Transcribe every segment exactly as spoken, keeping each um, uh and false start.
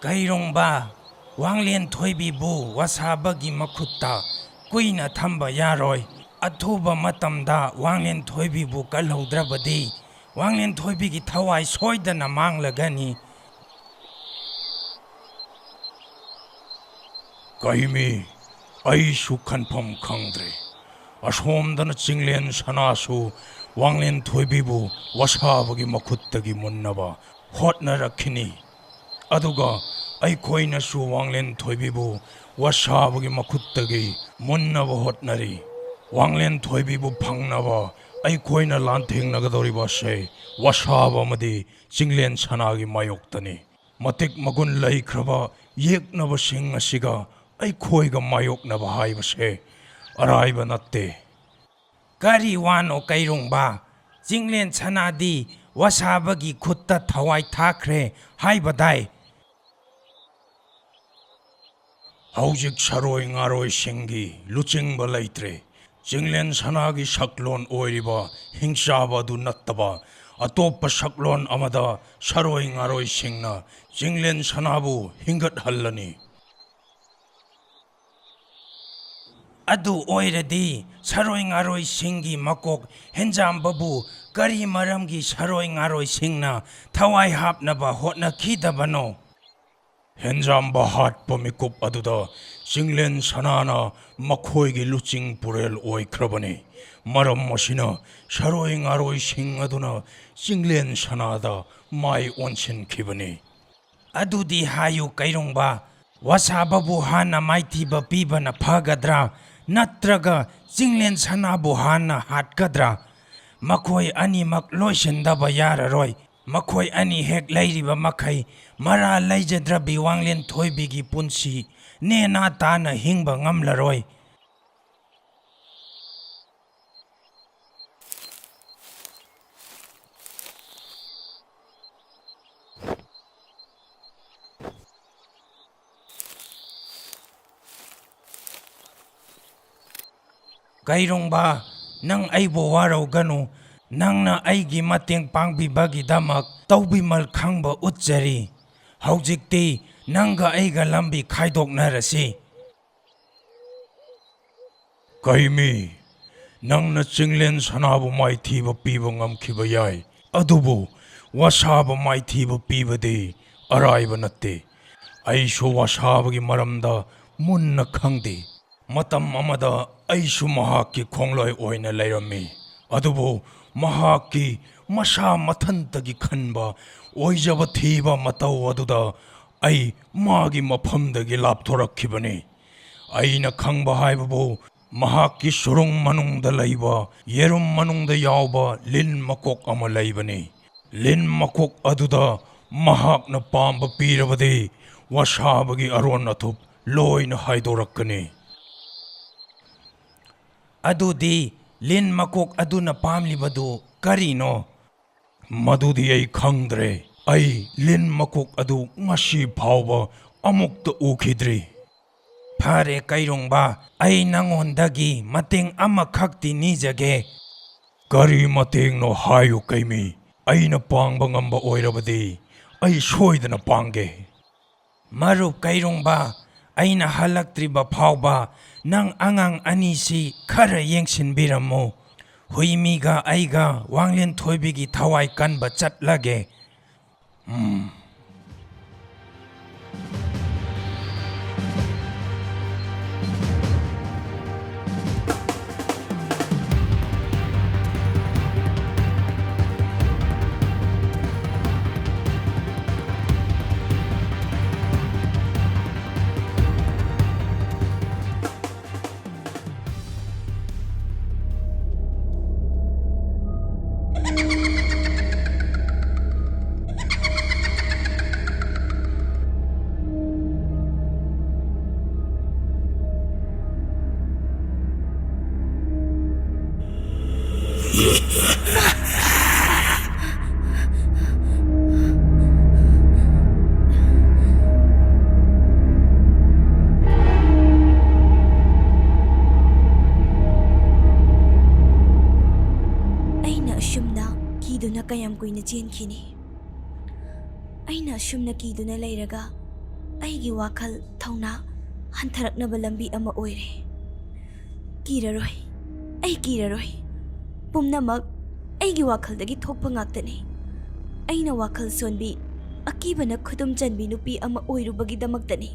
ꯀꯩꯔꯣꯡꯕ, ꯋꯥꯡꯂꯦꯟ ꯊꯣꯏꯕꯤꯕꯨ ꯋꯥꯁꯥꯕꯒꯤ ꯃꯈꯨꯠꯇ ꯀꯨꯏꯅ ꯊꯝꯕ ꯌꯥꯔꯣꯏ꯫ ꯑꯊꯨꯕ ꯃꯇꯝꯗ ꯋꯥꯡꯂꯦꯟ ꯊꯣꯏꯕꯤꯕꯨ ꯀꯜꯍꯧꯗ꯭ꯔꯕꯗꯤ ꯋꯥꯡꯂꯦꯟ ꯊꯣꯏꯕꯤꯒꯤ ꯊꯋꯥꯏ ꯁꯣꯏꯗꯅ ꯃꯥꯡꯂꯒꯅꯤ꯫ ꯀꯩꯃꯤ, ꯑꯩꯁꯨ ꯈꯟꯐꯝ ꯈꯪꯗ꯭ꯔꯦ꯫ ꯑꯁꯣꯝꯗꯅ ꯆꯤꯡꯂꯦꯟ ꯁꯅꯥꯁꯨ ꯋꯥꯡꯂꯦꯟ ꯊꯣꯏꯕꯤꯕꯨ ꯋꯥꯁꯥꯕꯒꯤ ꯃꯈꯨꯠꯇꯒꯤ ꯃꯨꯟꯅꯕ ꯍꯣꯠꯅꯔꯛꯈꯤꯅꯤ꯫ ꯑꯗꯨꯒ ꯑꯩꯈꯣꯏꯅꯁꯨ ꯋꯥꯡꯂꯦꯟ ꯊꯣꯏꯕꯤꯕꯨ ꯋꯥꯁꯥꯕꯒꯤ ꯃꯈꯨꯠꯇꯒꯤ ꯃꯨꯟꯅꯕ ꯍꯣꯠꯅꯔꯤ꯫ ꯋꯥꯡꯂꯦꯟ ꯊꯣꯏꯕꯤꯕꯨ ꯐꯪꯅꯕ ꯑꯩꯈꯣꯏꯅ ꯂꯥꯟꯊꯦꯡꯅꯒꯗꯧꯔꯤꯕ ꯑꯁꯦ ꯋꯥꯁꯥꯕ ꯑꯃꯗꯤ ꯆꯤꯡꯂꯦꯟ ꯁꯅꯥꯒꯤ ꯃꯥꯌꯣꯛꯇꯅꯤ꯫ ꯃꯇꯤꯛ ꯃꯒꯨꯟ ꯂꯩꯈ꯭ꯔꯕ ꯌꯦꯛꯅꯕꯁꯤꯡ ꯑꯁꯤꯒ ꯑꯩꯈꯣꯏꯒ ꯃꯥꯌꯣꯛꯅꯕ ꯍꯥꯏꯕꯁꯦ ꯑꯔꯥꯏꯕ ꯅꯠꯇꯦ꯫ ꯀꯔꯤ ꯋꯥꯅꯣ ꯀꯩꯔꯣꯡꯕ? ꯆꯤꯡꯂꯦꯟ ꯁꯅꯥꯗꯤ ꯋꯥꯁꯥꯕꯒꯤ ꯈꯨꯠꯇ ꯊꯋꯥꯏ ꯊꯥꯈ꯭ꯔꯦ ꯍꯥꯏꯕꯗꯥꯏ? ꯍꯧꯖꯤꯛ ꯁꯔꯣꯏ ꯉꯥꯔꯣꯏꯁꯤꯡꯒꯤ ꯂꯨꯆꯤꯡꯕ ꯂꯩꯇ꯭ꯔꯦ꯫ ꯆꯤꯡꯂꯦꯟ ꯁꯅꯥꯒꯤ ꯁꯛꯂꯣꯟ ꯑꯣꯏꯔꯤꯕ ꯍꯤꯡꯆꯥꯕ ꯑꯗꯨ ꯅꯠꯇꯕ ꯑꯇꯣꯞꯄ ꯁꯛꯂꯣꯟ ꯑꯃꯗ ꯁꯔꯣꯏ ꯉꯥꯔꯣꯏꯁꯤꯡꯅ ꯆꯤꯡꯂꯦꯟ ꯁꯅꯥꯕꯨ ꯍꯤꯡꯒꯠꯍꯜꯂꯅꯤ꯫ ꯑꯗꯨ ꯑꯣꯏꯔꯗꯤ ꯁꯔꯣꯏ ꯉꯥꯔꯣꯏꯁꯤꯡꯒꯤ ꯃꯀꯣꯛ ꯍꯦꯟꯖꯥꯝꯕꯕꯨ ꯀꯔꯤ ꯃꯔꯝꯒꯤ ꯁꯔꯣꯏ ꯉꯥꯔꯣꯏꯁꯤꯡꯅ ꯊꯋꯥꯏ ꯍꯥꯞꯅꯕ ꯍꯣꯠꯅꯈꯤꯗꯕꯅꯣ? ꯍꯦꯟꯖꯥꯝꯕ ꯍꯥꯠꯄ ꯃꯤꯀꯨꯞ ꯑꯗꯨꯗ ꯆꯤꯡꯂꯦꯟ ꯁꯅꯥꯅ ꯃꯈꯣꯏꯒꯤ ꯂꯨꯆꯤꯡ ꯄꯨꯔꯦꯜ ꯑꯣꯏꯈ꯭ꯔꯕꯅꯤ꯫ ꯃꯔꯝ ꯑꯁꯤꯅ ꯁꯔꯣꯏ ꯉꯥꯔꯣꯏꯁꯤꯡ ꯑꯗꯨꯅ ꯆꯤꯡꯂꯦꯟ ꯁꯅꯥꯗ ꯃꯥꯏ ꯑꯣꯟꯁꯤꯟꯈꯤꯕꯅꯤ꯫ ꯑꯗꯨꯗꯤ ꯍꯥꯏꯌꯨ ꯀꯩꯔꯣꯡꯕ, ꯋꯥꯁꯥꯕꯕꯨ ꯍꯥꯟꯅ ꯃꯥꯏꯊꯤꯕ ꯄꯤꯕꯅ ꯐꯒꯗ꯭ꯔꯥ, ꯅꯠꯇ꯭ꯔꯒ ꯆꯤꯡꯂꯦꯟ ꯁꯅꯥꯕꯨ ꯍꯥꯟꯅ ꯍꯥꯠꯀꯗ꯭ꯔꯥ? ꯃꯈꯣꯏ ꯑꯅꯤꯃꯛ ꯂꯣꯏꯁꯤꯟꯗꯕ ꯌꯥꯔꯔꯣꯏ꯫ ꯃꯈꯣꯏ ꯑꯅꯤ ꯍꯦꯛ ꯂꯩꯔꯤꯕ ꯃꯈꯩ ꯃꯔꯥ ꯂꯩꯖꯗ꯭ꯔꯕꯤ ꯋꯥꯡꯂꯦꯟ ꯊꯣꯏꯕꯤꯒꯤ ꯄꯨꯟꯁꯤ ꯅꯦꯅꯥ ꯇꯥꯅ ꯍꯤꯡꯕ ꯉꯝꯂꯔꯣꯏ꯫ ꯀꯩꯔꯣꯡꯕ, ꯅꯪ ꯑꯩꯕꯨ ꯋꯥꯔꯧꯒꯅꯨ꯫ ꯅꯪꯅ ꯑꯩꯒꯤ ꯃꯇꯦꯡ ꯄꯥꯡꯕꯤꯕꯒꯤꯗꯃꯛ ꯇꯧꯕꯤꯃꯜ ꯈꯪꯕ ꯎꯠꯆꯔꯤ꯫ ꯍꯧꯖꯤꯛꯇꯤ ꯅꯪꯒ ꯑꯩꯒ ꯂꯝꯕꯤ ꯈꯥꯏꯗꯣꯛꯅꯔꯁꯤ꯫ ꯀꯩꯃꯤ, ꯅꯪꯅ ꯆꯤꯡꯂꯦꯟ ꯁꯅꯥꯕꯨ ꯃꯥꯏꯊꯤꯕ ꯄꯤꯕ ꯉꯝꯈꯤꯕ ꯌꯥꯏ, ꯑꯗꯨꯕꯨ ꯋꯥꯁꯥꯕ ꯃꯥꯏꯊꯤꯕ ꯄꯤꯕꯗꯤ ꯑꯔꯥꯏꯕ ꯅꯠꯇꯦ꯫ ꯑꯩꯁꯨ ꯋꯥꯁꯥꯕꯒꯤ ꯃꯔꯝꯗ ꯃꯨꯟꯅ ꯈꯪꯗꯦ꯫ ꯃꯇꯝ ꯑꯃꯗ ꯑꯩꯁꯨ ꯃꯍꯥꯛꯀꯤ ꯈꯣꯡꯂꯣꯏ ꯑꯣꯏꯅ ꯂꯩꯔꯝꯃꯤ, ꯑꯗꯨꯕꯨ ꯃꯍꯥꯛꯀꯤ ꯃꯁꯥ ꯃꯊꯟꯇꯒꯤ ꯈꯟꯕ ꯑꯣꯏꯖꯕ ꯊꯤꯕ ꯃꯇꯧ ꯑꯗꯨꯗ ꯑꯩ ꯃꯥꯒꯤ ꯃꯐꯝꯗꯒꯤ ꯂꯥꯞꯊꯣꯔꯛꯈꯤꯕꯅꯤ꯫ ꯑꯩꯅ ꯈꯪꯕ ꯍꯥꯏꯕꯕꯨ ꯃꯍꯥꯛꯀꯤ ꯁꯨꯔꯨꯡ ꯃꯅꯨꯡꯗ ꯂꯩꯕ ꯌꯦꯔꯨꯝ ꯃꯅꯨꯡꯗ ꯌꯥꯎꯕ ꯂꯤꯟ ꯃꯀꯣꯛ ꯑꯃ ꯂꯩꯕꯅꯤ꯫ ꯂꯤꯟ ꯃꯀꯣꯛ ꯑꯗꯨꯗ ꯃꯍꯥꯛꯅ ꯄꯥꯝꯕ ꯄꯤꯔꯕꯗꯤ ꯋꯥꯁꯥꯕꯒꯤ ꯑꯔꯣꯟ ꯑꯊꯨꯞ ꯂꯣꯏꯅ ꯍꯥꯏꯗꯣꯔꯛꯀꯅꯤ꯫ ꯑꯗꯨꯗꯤ ꯂꯤꯟ ꯃꯀꯣꯛ ꯑꯗꯨꯅ ꯄꯥꯝꯂꯤꯕꯗꯨ ꯀꯔꯤꯅꯣ? ꯃꯗꯨꯗꯤ ꯑꯩ ꯈꯪꯗ꯭ꯔꯦ꯫ ꯑꯩ ꯂꯤꯟ ꯃꯀꯣꯛ ꯑꯗꯨ ꯉꯁꯤ ꯐꯥꯎꯕ ꯑꯃꯨꯛꯇ ꯎꯈꯤꯗ꯭ꯔꯤ꯫ ꯐꯔꯦ ꯀꯩꯔꯣꯡꯕ, ꯑꯩ ꯅꯉꯣꯟꯗꯒꯤ ꯃꯇꯦꯡ ꯑꯃꯈꯛꯇꯤ ꯅꯤꯖꯒꯦ꯫ ꯀꯔꯤ ꯃꯇꯦꯡꯅꯣ ꯍꯥꯏꯌꯨ ꯀꯩꯃꯤ, ꯑꯩꯅ ꯄꯥꯡꯕ ꯉꯝꯕ ꯑꯣꯏꯔꯕꯗꯤ ꯑꯩ ꯁꯣꯏꯗꯅ ꯄꯥꯡꯒꯦ꯫ ꯃꯔꯨꯞ ꯀꯩꯔꯣꯡꯕ, ꯑꯩꯅ ꯍꯜꯂꯛꯇ꯭ꯔꯤꯕ ꯐꯥꯎꯕ ꯅꯪ ꯑꯉꯥꯡ ꯑꯅꯤꯁꯤ ꯈꯔ ꯌꯦꯡꯁꯤꯟꯕꯤꯔꯝꯃꯨ꯫ ꯍꯨꯏꯃꯤꯒ ꯑꯩꯒ ꯋꯥꯡꯂꯦꯟ ꯊꯣꯏꯕꯤꯒꯤ ꯊꯋꯥꯏ ꯀꯟꯕ ꯆꯠꯂꯒꯦ꯫ ꯎꯝ꯫ ꯑꯩꯅ ꯑꯁꯨꯝꯅ ꯀꯤꯗꯨꯅ ꯀꯌꯥꯝ ꯀꯨꯏꯅ ꯆꯦꯟꯈꯤꯅꯤ? ꯑꯩꯅ ꯑꯁꯨꯝꯅ ꯀꯤꯗꯨꯅ ꯂꯩꯔꯒ ꯑꯩꯒꯤ ꯋꯥꯈꯜ ꯊꯧꯅꯥ ꯍꯟꯊꯔꯛꯅꯕ ꯂꯝꯕꯤ ꯑꯃ ꯑꯣꯏꯔꯦ꯫ ꯀꯤꯔꯔꯣꯏ, ꯑꯩ ꯀꯤꯔꯔꯣꯏ꯫ ꯄꯨꯝꯅꯃꯛ ꯑꯩꯒꯤ ꯋꯥꯈꯜꯗꯒꯤ ꯊꯣꯛꯄ ꯉꯥꯛꯇꯅꯤ꯫ ꯑꯩꯅ ꯋꯥꯈꯜ ꯁꯣꯟꯕꯤ, ꯑꯀꯤꯕꯅ ꯈꯨꯗꯨꯝ ꯆꯟꯕꯤ ꯅꯨꯄꯤ ꯑꯃ ꯑꯣꯏꯔꯨꯕꯒꯤꯗꯃꯛꯇꯅꯤ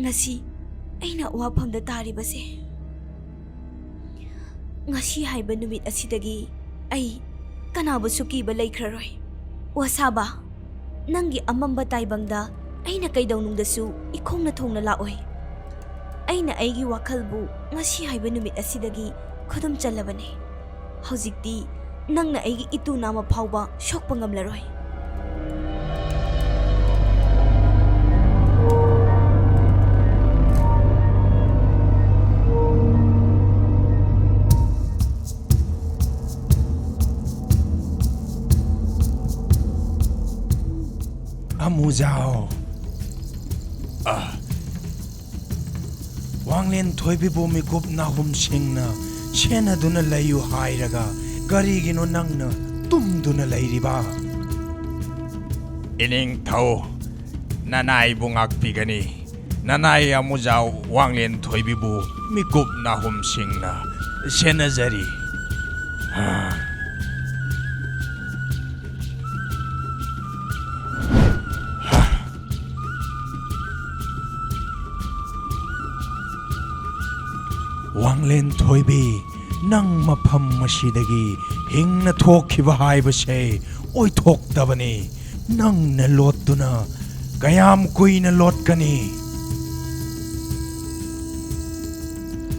ꯉꯁꯤ ꯑꯩꯅ ꯋꯥꯐꯝꯗ ꯇꯥꯔꯤꯕꯁꯦ꯫ ꯉꯁꯤ ꯍꯥꯏꯕ ꯅꯨꯃꯤꯠ ꯑꯁꯤꯗꯒꯤ ꯑꯩ ꯀꯅꯥꯕꯨꯁꯨ ꯀꯤꯕ ꯂꯩꯈ꯭ꯔꯔꯣꯏ꯫ ꯋꯥꯁꯥꯕꯥ, ꯅꯪꯒꯤ ꯑꯃꯝꯕ ꯇꯥꯏꯕꯪꯗ ꯑꯩꯅ ꯀꯩꯗꯧꯅꯨꯡꯗꯁꯨ ꯏꯈꯣꯡꯅ ꯊꯣꯡꯅ ꯂꯥꯛꯑꯣꯏ꯫ ꯑꯩꯅ ꯑꯩꯒꯤ ꯋꯥꯈꯜꯕꯨ ꯉꯁꯤ ꯍꯥꯏꯕ ꯅꯨꯃꯤꯠ ꯑꯁꯤꯗꯒꯤ ꯈꯨꯗꯨꯝ ꯆꯜꯂꯕꯅꯤ꯫ ꯍꯧꯖꯤꯛꯇꯤ ꯅꯪꯅ ꯑꯩꯒꯤ ꯏꯇꯨ ꯅꯥꯃ ꯐꯥꯎꯕ ꯁꯣꯛꯄ ꯉꯝꯂꯔꯣꯏ꯫ ꯑꯃꯨꯖꯥꯎ꯫ ꯑ, ꯋꯥꯡꯂꯦꯟ ꯊꯣꯏꯕꯤꯕꯨ ꯃꯤꯀꯨꯞ ꯅꯥꯍꯨꯝꯁꯤꯡꯅ ꯁꯦꯟꯅꯗꯨꯅ ꯂꯩꯌꯨ ꯍꯥꯏꯔꯒ ꯀꯔꯤꯒꯤꯅꯣ ꯅꯪꯅ ꯇꯨꯝꯗꯨꯅ ꯂꯩꯔꯤꯕ? ꯏꯅꯤꯡꯊꯧ, ꯅꯅꯥꯏꯕꯨ ꯉꯥꯛꯄꯤꯒꯅꯤ꯫ ꯅꯅꯥꯏ ꯑꯃꯨꯖꯥꯎ ꯋꯥꯡꯂꯦꯟ ꯊꯣꯏꯕꯤꯕꯨ ꯃꯤꯀꯨꯞ ꯅꯥꯍꯨꯝꯁꯤꯡꯅ ꯁꯦꯟꯅꯖꯔꯤ꯫ ꯍꯥ꯫ ꯋꯥꯡꯂꯦꯟ ꯊꯣꯏꯕꯤ, ꯅꯪ ꯃꯐꯝ ꯑꯁꯤꯗꯒꯤ ꯍꯤꯡꯅ ꯊꯣꯛꯈꯤꯕ ꯍꯥꯏꯕꯁꯦ ꯑꯣꯏꯊꯣꯛꯇꯕꯅꯤ꯫ ꯅꯪꯅ ꯂꯣꯠꯇꯨꯅ ꯀꯌꯥꯝ ꯀꯨꯏꯅ ꯂꯣꯠꯀꯅꯤ?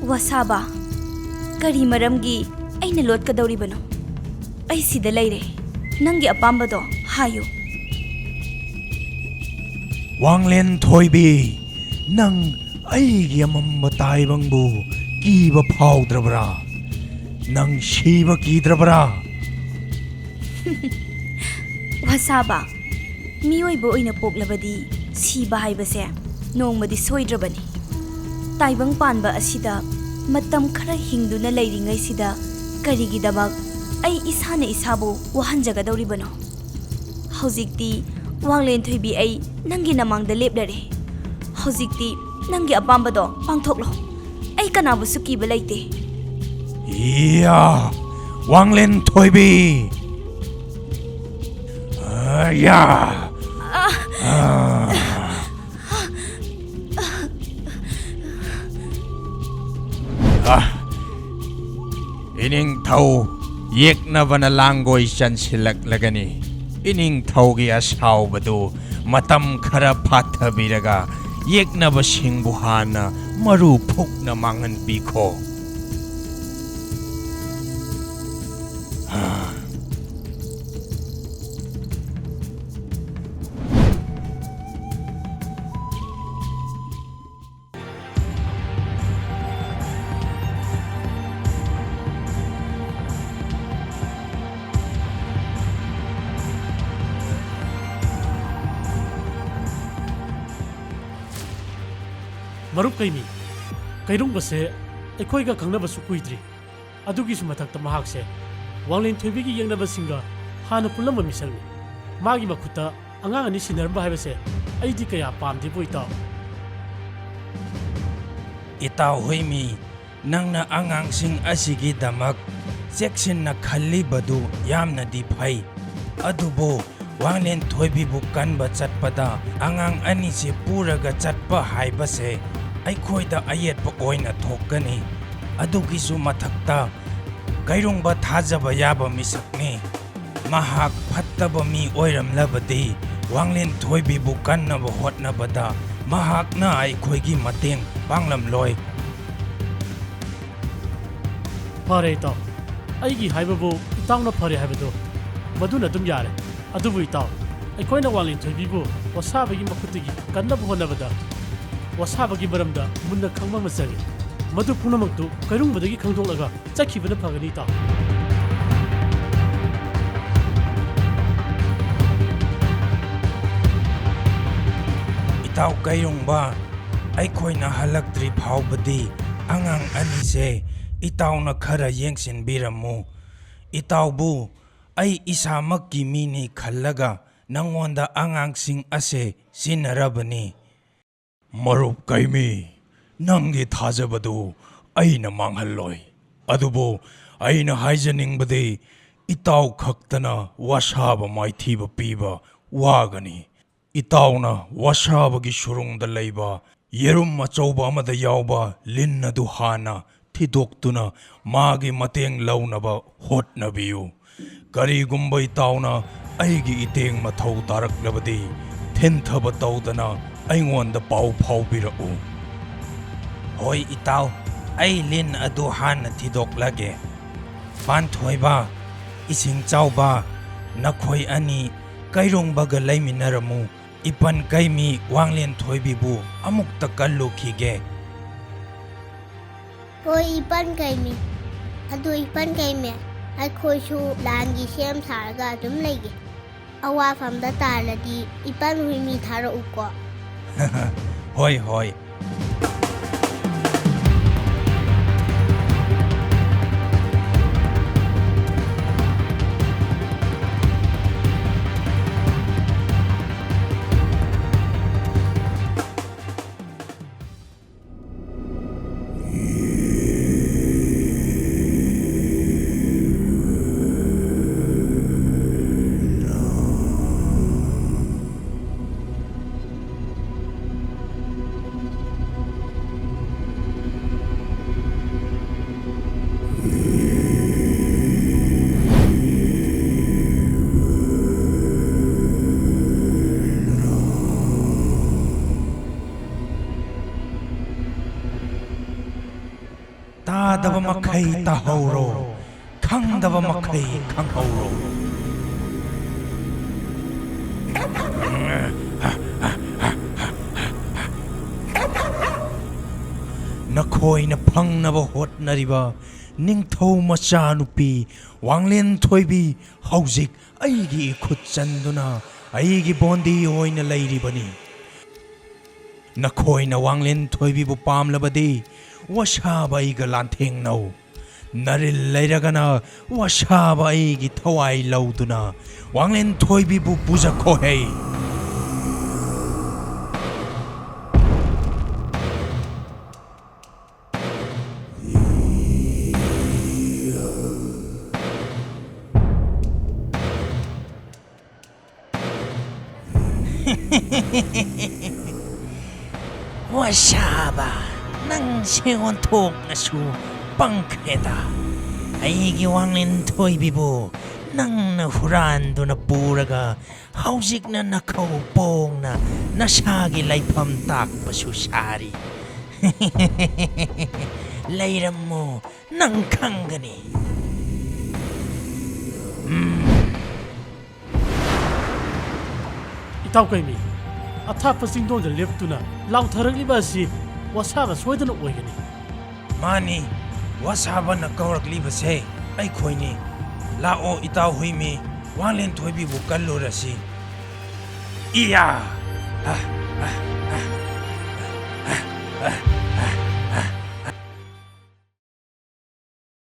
ꯋꯥꯁꯥꯕꯥ, ꯀꯔꯤ ꯃꯔꯝꯒꯤ ꯑꯩꯅ ꯂꯣꯠꯀꯗꯧꯔꯤꯕꯅꯣ? ꯑꯩ ꯁꯤꯗ ꯂꯩꯔꯦ꯫ ꯅꯪꯒꯤ ꯑꯄꯥꯝꯕꯗꯣ ꯍꯥꯏꯌꯨ꯫ ꯋꯥꯡꯂꯦꯟ ꯊꯣꯏꯕꯤ, ꯅꯪ ꯑꯩꯒꯤ ꯑꯃꯝꯕ ꯇꯥꯏꯕꯪꯕꯨ ꯀꯤꯕ ꯐꯥꯎꯗ꯭ꯔꯕ꯭ꯔꯥ? ꯅꯪ ꯁꯤꯕ ꯀꯤꯗ꯭ꯔꯕ꯭ꯔꯥ? ꯋꯥꯁꯥꯕꯥ, ꯃꯤꯑꯣꯏꯕ ꯑꯣꯏꯅ ꯄꯣꯛꯂꯕꯗꯤ ꯁꯤꯕ ꯍꯥꯏꯕꯁꯦ ꯅꯣꯡꯃꯗꯤ ꯁꯣꯏꯗ꯭ꯔꯕꯅꯤ꯫ ꯇꯥꯏꯕꯪ ꯄꯥꯟꯕ ꯑꯁꯤꯗ ꯃꯇꯝ ꯈꯔ ꯍꯤꯡꯗꯨꯅ ꯂꯩꯔꯤꯉꯩꯁꯤꯗ ꯀꯔꯤꯒꯤꯗꯃꯛ ꯑꯩ ꯏꯁꯥꯅ ꯏꯁꯥꯕꯨ ꯋꯥꯍꯟꯖꯒꯗꯧꯔꯤꯕꯅꯣ? ꯍꯧꯖꯤꯛꯇꯤ ꯋꯥꯡꯂꯦꯟ ꯊꯣꯏꯕꯤ, ꯑꯩ ꯅꯪꯒꯤ ꯅꯃꯥꯡꯗ ꯂꯦꯞꯂꯔꯦ꯫ ꯍꯧꯖꯤꯛꯇꯤ ꯅꯪꯒꯤ ꯑꯄꯥꯝꯕꯗꯣ ꯄꯥꯡꯊꯣꯛꯂꯣ꯫ ꯑꯩ ꯀꯅꯥꯕꯨꯁꯨ ꯀꯤꯕ ꯂꯩꯇꯦ꯫ ꯏꯌꯥ! ꯋꯥꯡꯂꯦꯟ ꯊꯣꯏꯕꯤ! ꯑꯌꯥ! ꯑꯥ! ꯑꯥ! ꯏꯅꯤꯡꯊꯧ, ꯌꯦꯛꯅꯕꯅ ꯂꯥꯡꯒꯣꯏ ꯆꯟꯁꯤꯜꯂꯛꯂꯒꯅꯤ꯫ ꯏꯅꯤꯡꯊꯧꯒꯤ ꯑꯁꯥꯎꯕꯗꯨ ꯃꯇꯝ ꯈꯔ ꯐꯥꯊꯕꯤꯔꯒ ꯌꯦꯛꯅꯕꯁꯤꯡꯕꯨ ꯍꯥꯟꯅ ꯃꯔꯨ ꯐꯨꯛꯅ ꯃꯥꯡꯍꯟꯕꯤꯈꯣ꯫ ꯃꯔꯨꯞ ꯀꯩꯃꯤ, ꯀꯩꯔꯨꯡꯕꯁꯦ ꯑꯩꯈꯣꯏꯒ ꯈꯪꯅꯕꯁꯨ ꯀꯨꯏꯗ꯭ꯔꯤ꯫ ꯑꯗꯨꯒꯤꯁꯨ ꯃꯊꯛꯇ ꯃꯍꯥꯛꯁꯦ ꯋꯥꯡꯂꯦꯟ ꯊꯣꯏꯕꯤꯒꯤ ꯌꯦꯛꯅꯕꯁꯤꯡꯒ ꯍꯥꯟꯅ ꯄꯨꯜꯂꯝꯕ ꯃꯤꯁꯛꯅꯤ꯫ ꯃꯥꯒꯤ ꯃꯈꯨꯠꯇ ꯑꯉꯥꯡ ꯑꯅꯤ ꯁꯤꯟꯅꯔꯝꯕ ꯍꯥꯏꯕꯁꯦ ꯑꯩꯗꯤ ꯀꯌꯥ ꯄꯥꯝꯗꯦꯕꯨ, ꯏꯇꯥꯎ꯫ ꯏꯇꯥꯎ ꯍꯨꯏꯃꯤ, ꯅꯪꯅ ꯑꯉꯥꯡꯁꯤꯡ ꯑꯁꯤꯒꯤꯗꯃꯛ ꯆꯦꯛꯁꯤꯟꯅ ꯈꯜꯂꯤꯕꯗꯨ ꯌꯥꯝꯅꯗꯤ ꯐꯩ꯫ ꯑꯗꯨꯕꯨ ꯋꯥꯡꯂꯦꯟ ꯊꯣꯏꯕꯤꯕꯨ ꯀꯟꯕ ꯆꯠꯄꯗ ꯑꯉꯥꯡ ꯑꯅꯤꯁꯤ ꯄꯨꯔꯒ ꯆꯠꯄ ꯍꯥꯏꯕꯁꯦ ꯑꯩꯈꯣꯏꯗ ꯑꯌꯦꯠꯄ ꯑꯣꯏꯅ ꯊꯣꯛꯀꯅꯤ꯫ ꯑꯗꯨꯒꯤꯁꯨ ꯃꯊꯛꯇ ꯀꯩꯔꯨꯡꯕ ꯊꯥꯖꯕ ꯌꯥꯕ ꯃꯤꯁꯛꯅꯤ꯫ ꯃꯍꯥꯛ ꯐꯠꯇꯕ ꯃꯤ ꯑꯣꯏꯔꯝꯂꯕꯗꯤ ꯋꯥꯡꯂꯦꯟ ꯊꯣꯏꯕꯤꯕꯨ ꯀꯟꯅꯕ ꯍꯣꯠꯅꯕꯗ ꯃꯍꯥꯛꯅ ꯑꯩꯈꯣꯏꯒꯤ ꯃꯇꯦꯡ ꯄꯥꯡꯂꯝꯂꯣꯏ꯫ ꯐꯔꯦ ꯏꯇꯥꯎ, ꯑꯩꯒꯤ ꯍꯥꯏꯕꯕꯨ ꯏꯇꯥꯎꯅ ꯐꯔꯦ ꯍꯥꯏꯕꯗꯣ ꯃꯗꯨꯅ ꯑꯗꯨꯝ ꯌꯥꯔꯦ꯫ ꯑꯗꯨꯕꯨ ꯏꯇꯥꯎ, ꯑꯩꯈꯣꯏꯅ ꯋꯥꯡꯂꯦꯟ ꯊꯣꯏꯕꯤꯕꯨ ꯋꯥꯁꯥꯕꯒꯤ ꯃꯈꯨꯠꯇꯒꯤ ꯀꯟꯅꯕ ꯍꯣꯠꯅꯕꯗ ꯋꯥꯁꯥꯕꯒꯤ ꯃꯔꯝꯗ ꯃꯨꯟꯅ ꯈꯪꯕ ꯑꯃ ꯆꯪꯏ꯫ ꯃꯗꯨ ꯄꯨꯝꯅꯃꯛꯇꯨ ꯀꯩꯔꯨꯡꯕꯗꯒꯤ ꯈꯪꯗꯣꯛꯂꯒ ꯆꯠꯈꯤꯕꯅ ꯐꯒꯅꯤ, ꯏꯇꯥꯎ꯫ ꯏꯇꯥꯎ ꯀꯩꯔꯨꯡꯕ, ꯑꯩꯈꯣꯏꯅ ꯍꯜꯂꯛꯇ꯭ꯔꯤ ꯐꯥꯎꯕꯗꯤ ꯑꯉꯥꯡ ꯑꯅꯤꯁꯦ ꯏꯇꯥꯎꯅ ꯈꯔ ꯌꯦꯡꯁꯤꯟꯕꯤꯔꯝꯃꯨ꯫ ꯏꯇꯥꯎꯕꯨ ꯑꯩ ꯏꯁꯥꯃꯛꯀꯤ ꯃꯤꯅꯤ ꯈꯜꯂꯒ ꯅꯪꯉꯣꯟꯗ ꯑꯉꯥꯡꯁꯤꯡ ꯑꯁꯦ ꯁꯤꯟꯅꯔꯕꯅꯤ꯫ ꯃꯔꯨꯞ ꯀꯩꯃꯤ, ꯅꯪꯒꯤ ꯊꯥꯖꯕꯗꯨ ꯑꯩꯅ ꯃꯥꯡꯍꯜꯂꯣꯏ꯫ ꯑꯗꯨꯕꯨ ꯑꯩꯅ ꯍꯥꯏꯖꯅꯤꯡꯕꯗꯤ, ꯏꯇꯥꯎ ꯈꯛꯇꯅ ꯋꯥꯁꯥꯕ ꯃꯥꯏꯊꯤꯕ ꯄꯤꯕ ꯋꯥꯒꯅꯤ꯫ ꯏꯇꯥꯎꯅ ꯋꯥꯁꯥꯕꯒꯤ ꯁꯨꯔꯨꯡꯗ ꯂꯩꯕ ꯌꯦꯔꯨꯝ ꯑꯆꯧꯕ ꯑꯃꯗ ꯌꯥꯎꯕ ꯂꯤꯟ ꯑꯗꯨ ꯍꯥꯟꯅ ꯊꯤꯗꯣꯛꯇꯨꯅ ꯃꯥꯒꯤ ꯃꯇꯦꯡ ꯂꯧꯅꯕ ꯍꯣꯠꯅꯕꯤꯌꯨ꯫ ꯀꯔꯤꯒꯨꯝꯕ ꯏꯇꯥꯎꯅ ꯑꯩꯒꯤ ꯏꯇꯦꯡ ꯃꯊꯧ ꯇꯥꯔꯛꯂꯕꯗꯤ, ꯊꯤꯟꯊꯕ ꯇꯧꯗꯅ ꯑꯩꯉꯣꯟꯗ ꯄꯥꯎ ꯐꯥꯎꯕꯤꯔꯛꯎ꯫ ꯍꯣꯏ ꯏꯇꯥꯎ, ꯑꯩ ꯂꯤꯟ ꯑꯗꯨ ꯍꯥꯟꯅ ꯊꯤꯗꯣꯛꯂꯒꯦ꯫ ꯄꯥꯟꯊꯣꯏꯕ, ꯏꯁꯤꯡ ꯆꯥꯎꯕ, ꯅꯈꯣꯏ ꯑꯅꯤ ꯀꯩꯔꯣꯡꯕꯒ ꯂꯩꯃꯤꯟꯅꯔꯝꯃꯨ꯫ ꯏꯄꯟ ꯀꯩꯃꯤ ꯋꯥꯡꯂꯦꯟ ꯊꯣꯏꯕꯤꯕꯨ ꯑꯃꯨꯛꯇ ꯀꯜꯂꯨꯈꯤꯒꯦ꯫ ꯍꯣꯏ, ꯏꯄꯟ ꯀꯩꯃꯤ꯫ ꯑꯗꯨ ꯏꯄꯟ ꯀꯩꯃꯤ, ꯑꯩꯈꯣꯏꯁꯨ ꯂꯥꯟꯒꯤ ꯁꯦꯝ ꯁꯥꯔꯒ ꯑꯗꯨꯝ ꯂꯩꯒꯦ꯫ ꯑꯋꯥꯐꯝꯗ ꯇꯥꯔꯗꯤ ꯏꯄꯟ ꯍꯨꯏ ꯃꯤ ꯊꯥꯔꯛꯎꯀꯣ꯫ ꯍꯣꯏ, ꯍꯣꯏ꯫ ꯇꯥꯗꯕ ꯃꯈꯩ ꯇꯥꯍꯧꯔꯣ, ꯈꯪꯗꯕ ꯃꯈꯩ ꯈꯪꯍꯧꯔꯣ꯫ ꯅꯈꯣꯏꯅ ꯐꯪꯅꯕ ꯍꯣꯠꯅꯔꯤꯕ ꯅꯤꯡꯊꯧ ꯃꯆꯥꯅꯨꯄꯤ ꯋꯥꯡꯂꯦꯟ ꯊꯣꯏꯕꯤ ꯍꯧꯖꯤꯛ ꯑꯩꯒꯤ ꯏꯈꯨꯠ ꯆꯟꯗꯨꯅ ꯑꯩꯒꯤ ꯕꯣꯟꯗꯤ ꯑꯣꯏꯅ ꯂꯩꯔꯤꯕꯅꯤ꯫ ꯅꯈꯣꯏꯅ ꯋꯥꯡꯂꯦꯟ ꯊꯣꯏꯕꯤꯕꯨ ꯄꯥꯝꯂꯕꯗꯤ ꯋꯥꯁꯥꯕ ꯑꯩꯒ ꯂꯥꯟꯊꯦꯡꯅꯧ꯫ ꯅꯔꯤꯜ ꯂꯩꯔꯒꯅ ꯋꯥꯁꯥꯕ ꯑꯩꯒꯤ ꯊꯋꯥꯏ ꯂꯧꯗꯨꯅ ꯋꯥꯡꯂꯦꯟ ꯊꯣꯏꯕꯤꯕꯨ ꯄꯨꯖꯈꯣꯍꯦ꯫ ꯋꯥꯁꯥꯕ, ꯅꯪꯁꯦ ꯑꯣꯟꯊꯣꯛꯅꯁꯨ ꯄꯪꯈ꯭ꯔꯦꯗ꯫ ꯑꯩꯒꯤ ꯋꯥꯡꯂꯦꯟ ꯊꯣꯏꯕꯤꯕꯨ ꯅꯪꯅ ꯍꯨꯔꯥꯟꯗꯨꯅ ꯄꯨꯔꯒ ꯍꯧꯖꯤꯛꯅ ꯅꯈꯧ ꯄꯣꯡꯅ ꯅꯁꯥꯒꯤ ꯂꯩꯐꯝ ꯇꯥꯛꯄꯁꯨ ꯁꯥꯔꯤ꯫ ꯂꯩꯔꯝꯃꯨ, ꯅꯪ ꯈꯪꯒꯅꯤ꯫ ꯎꯝ꯫ ꯏꯇꯥꯎ ꯀꯩꯃꯤ, ꯑꯊꯥꯞꯄ ꯆꯤꯡꯗꯣꯟꯗ ꯂꯦꯞꯇꯨꯅ ꯂꯥꯎꯊꯔꯛꯂꯤꯕ ꯑꯁꯤ ꯋꯥꯁꯥꯕ ꯁꯣꯏꯗꯅ ꯑꯣꯏꯒꯅꯤ꯫ ꯃꯥꯅꯤ, ꯋꯥꯁꯥꯕꯅ ꯀꯧꯔꯛꯂꯤꯕꯁꯦ ꯑꯩꯈꯣꯏꯅꯤ꯫ ꯂꯥꯛꯑꯣ ꯏꯇꯥꯎ ꯍꯨꯏꯃꯤ, ꯋꯥꯡꯂꯦꯟ ꯊꯣꯏꯕꯤꯕꯨ ꯀꯜꯂꯨꯔꯁꯤ꯫ ꯏꯌꯥ! ꯑ, ꯑ, ꯑ, ꯑ, ꯑ, ꯑ꯫